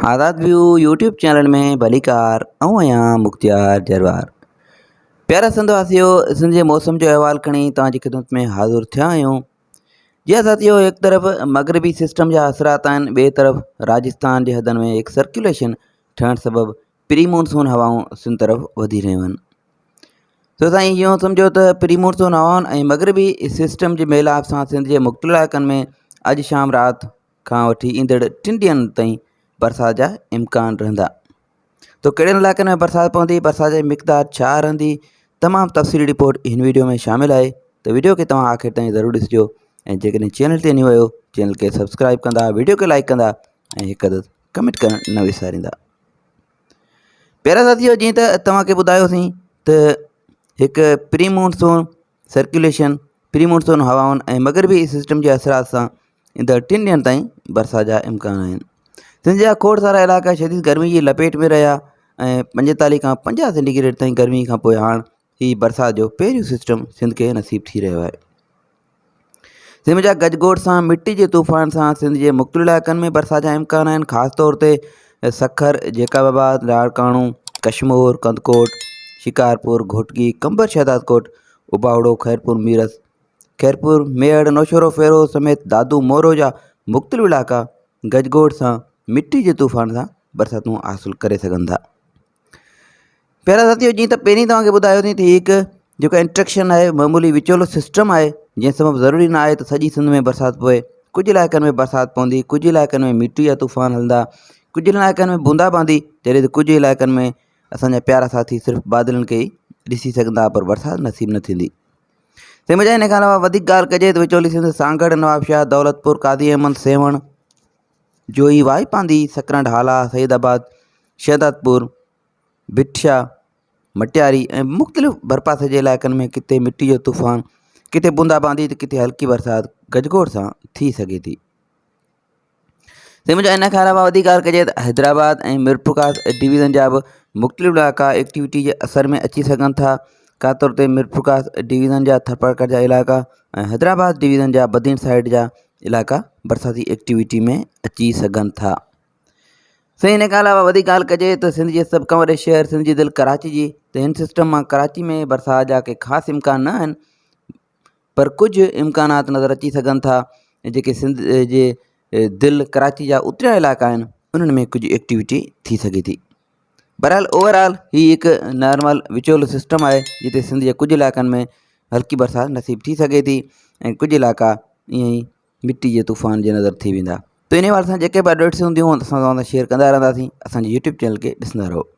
آزاد ويو YouTube channel ۾ ڀليڪار آئون آهيان مختيار جروار پيارا سنڌ واسيو سنڌ جي موسم جو احوال کڻي توهان جي خدمت ۾ حاضر ٿيا آهيون جي ساٿيو هڪ طرف مغربي سسٽم جا اثرات آهن ٻئي طرف راجستان جي حدن ۾ هڪ سرڪيوليشن ٺهڻ سبب پري مونسون هوائون سنڌ طرف وڌي رهيون آهن سو سائين اهو سمجهو ته پري مونسون هوائن ۽ مغربي سسٽم جي ميلاپ سان سنڌ جي مختلف علائقن ۾ اڄ شام رات کان وٺي ايندڙ ٽن ڏينهن تائين برسات جا امڪان رهندا تو ڪهڙن علائقن ۾ برسات پوندي برسات جي مقدار ڇا رهندي تمام تفصيلي رپورٽ هن ويڊيو ۾ شامل آهي ته ويڊيو کي توهان آخر تائين ضرور ڏسجو ۽ جيڪڏهن چينل تي نيو آهيو چينل کي سبسڪرائب ڪندا ويڊيو کي لائڪ ڪندا ۽ هڪ عدد ڪمينٽ ڪرڻ نه وساريندا پيارا ساٿيو جيئن ته توهان کي ٻڌايوسين ته هڪ پري مونسون سرڪيوليشن پري مونسون هوائن ۽ مغربي سسٽم جي اثرات سان ايندڙ ٽن ڏينهن تائين برسات جا امڪان آهن. سنڌ جا کوڙ سارا علائقا شديد گرمي جي لپيٽ ۾ رهيا ۽ 45 کان 50 سينٽي گريڊ تائين گرمي کان پوء هاڻ هي برسات جو پهريون سسٽم سنڌ کي نصيب ٿي رهيو آهي. سنڌ جا گجگوڙ سان مٽي جي طوفان سان سنڌ جي مختلف علائقن ۾ برسات جا امڪان آهن خاص طور تي سکر، جيڪب آباد، لاڙڪاڻو، ڪشمور، ڪنڌڪوٽ، شڪارپور، گهوٽڪي، قمبر شهدادڪوٽ، اوٻاوڙو، خيرپور ميرس، خيرپور، ميهڙ، نوشهروفيروز سميت دادو، مورو جا مختلف علائقا گجگوڙ سان مٽي جي طوفان سان برساتون حاصل ڪري سگهن ٿا. پيارا ساٿيو جيئن ته پهرين توهان کي ٻڌايوسين ته هي هڪ جيڪو انٽريڪشن آهي معمولي وچولو سسٽم آهي جنهن سبب ضروري نه آهي ته سڄي سنڌ ۾ برسات پوي ڪجهه علائقن ۾ برسات پوندي ڪجهه علائقن ۾ مٽي جا طوفان هلندا ڪجهه علائقن ۾ بوندا باندي جڏهن ته ڪجهه علائقن ۾ اسانجا پيارا ساٿي صرف بادلن کي ئي ڏسي سگهندا پر برسات نصيب نه ٿيندي تنهن بجاء ان کان علاوه وڌيڪ ڳالهه ڪجي ته وچولي سنڌ سانگهڙ، نوابشاهه، دولتپور، قاضي احمد، سيوهڻ، جوهي، واهي پانڌي، سڪرنڊ، هالا، سيد آباد، شهدادپور، ڀٽ شاهه، مٽياري ۽ مختلف ڀرپاسي جي علائقن ۾ ڪٿي مٽي جو طوفان، ڪٿي بوندا باندي ته ڪٿي هلڪي برسات گجگوڙ سان ٿي سگهي ٿي. تنهن جو ان کان علاوه وڌيڪ ڳالهه ڪجي ته حيدرآباد ۽ ميرپورخاص ڊويزن جا به مختلف علائقا ايڪٽيوٽي جي اثر ۾ اچي سگهن ٿا خاص طور تي ميرپورخاص ڊويزن جا ٿرپارڪر جا علائقا ۽ حيدرآباد ڊويزن جا بدين سائيڊ جا علائقا برساتي ايڪٽيوٽي ۾ اچي سگهن ٿا سائين ان کان علاوه وڌيڪ ڳالهه ڪجي ته سنڌ جي سڀ کان وڏي شهر سنڌ جي دل ڪراچي جي ته هن سسٽم مان ڪراچي ۾ برسات جا ڪي خاص امڪان نه آهن پر ڪجهه امڪانات نظر اچي سگهن ٿا جيڪي سنڌ جي دل ڪراچي جا اتريان علائقا آهن انهن ۾ ڪجهه ايڪٽيوٽي ٿي سگهي ٿي بهرحال اوور آل هي هڪ نارمل وچولو سسٽم آهي جتي سنڌ جي ڪجهه علائقن ۾ هلڪي برسات نصيب ٿي سگهي ٿي ۽ ڪجهه علائقا ائين ئي مٽي جي طوفان جي نظر ٿي ويندا ته ان حوالي سان جيڪي به اپڊيٽس هونديون اسان توهان سان شيئر ڪندا رهنداسين اسانجي يوٽيوب چينل کي ڏسندا رهو.